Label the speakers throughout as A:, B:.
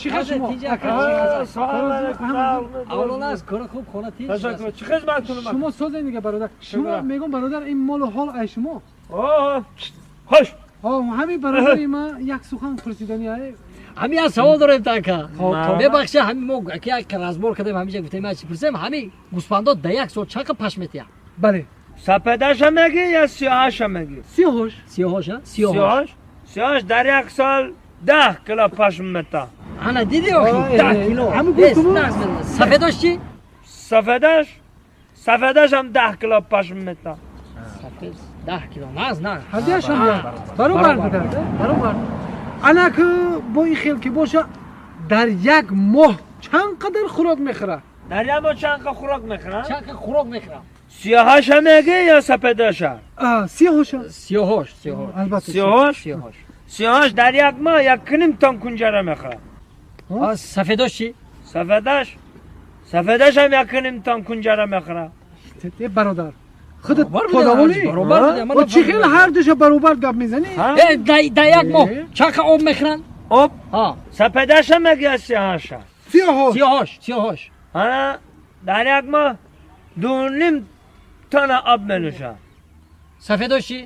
A: Чӣ хел шумо?
B: Салом алейкум.
C: Аввалан аз кор хуб хона тинч.
B: Ташаккур. Чӣ хизмат кунам?
A: Шумо созед дига бародар. Шумо мегӯм бародар ин молу ҳол ай шумо?
B: Хош.
A: Ҳамин бародари ма як сухан пурсидани ай.
C: Ҳамин як савол дорем така. Мебахша ҳамин мо як разбор кардем ҳамиҷа гуфтем ма чӣ пурсем ҳамин гӯсфандо да як сол чанд пашм метиҳад?
A: Бале.
B: Сапедаша мегӣ ё сиёҳаша мегӣ?
A: Сиёҳош.
C: Сиёҳош, а? Сиёҳош.
B: Сиёҳош дар як сол 10 кило пашм метиҳад.
C: Ана диди охи 10 кило. Сафедош чӣ?
B: Сафедаш? Сафедаш ҳам 10 кило пашм метиҳад.
C: Сафед 10 кило. Наз, наз.
A: Ҳардуяш ҳам баробар буда. Баробар. Ана ки бо ин хел ки боша дар як моҳ чанд қадар хӯрок мехӯрад?
B: Дар як моҳ чанд қадар хӯрок мехӯрад?
C: Чанд қадар хӯрок мехӯрад?
B: Сиёҳаша мегӣ ё сапедаша?
A: Сиёҳоша.
C: Сиёҳош, сиёҳош.
A: Албатта.
B: Сиёҳош?
C: Сиёҳош.
B: Сиёҳош дар як моҳ 1.5 тон кунҷара мехӯрад.
C: Сафедош чӣ?
B: Сафедаш? Сафедаш ҳам 1.5 тон кунҷара мехӯрад.
A: Э бародар, худат подавонӣ?
C: Баробар буда.
A: Чӣ хел ҳар душа баробар гап мезанӣ?
C: Э дар як моҳ чанд қадар об мехӯранд?
B: Об? Сапедаша мегӣ ё сиёҳаша?
A: Сиёҳош.
C: Сиёҳош, сиёҳош.
B: Ана дар як моҳ 2.5 тона об менӯшад.
C: Сафедош чӣ?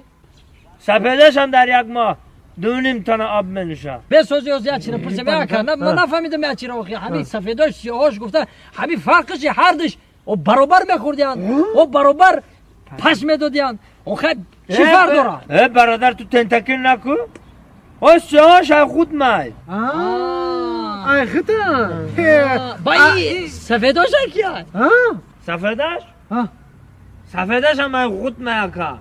B: Сафедаш ҳам дар як моҳ 2.5 тона об менӯшад.
C: Бесози оз як чиро пурсем ака, ман нафаҳмидам як чиро охи. Ҳамин сафедош сиёҳош гуфта, ҳамин фарқиш ҳардуш о баробар мехӯрдиянд, о баробар пашм медодиянд. Охи чӣ фарқ дорад?
B: Э бародар, ту тентакил наку. О сиёҳош ай худ май.
A: Ай хута.
C: Ба и сафедош кия?
B: Сафедаш? Сафедаш ҳам ай худ май ака.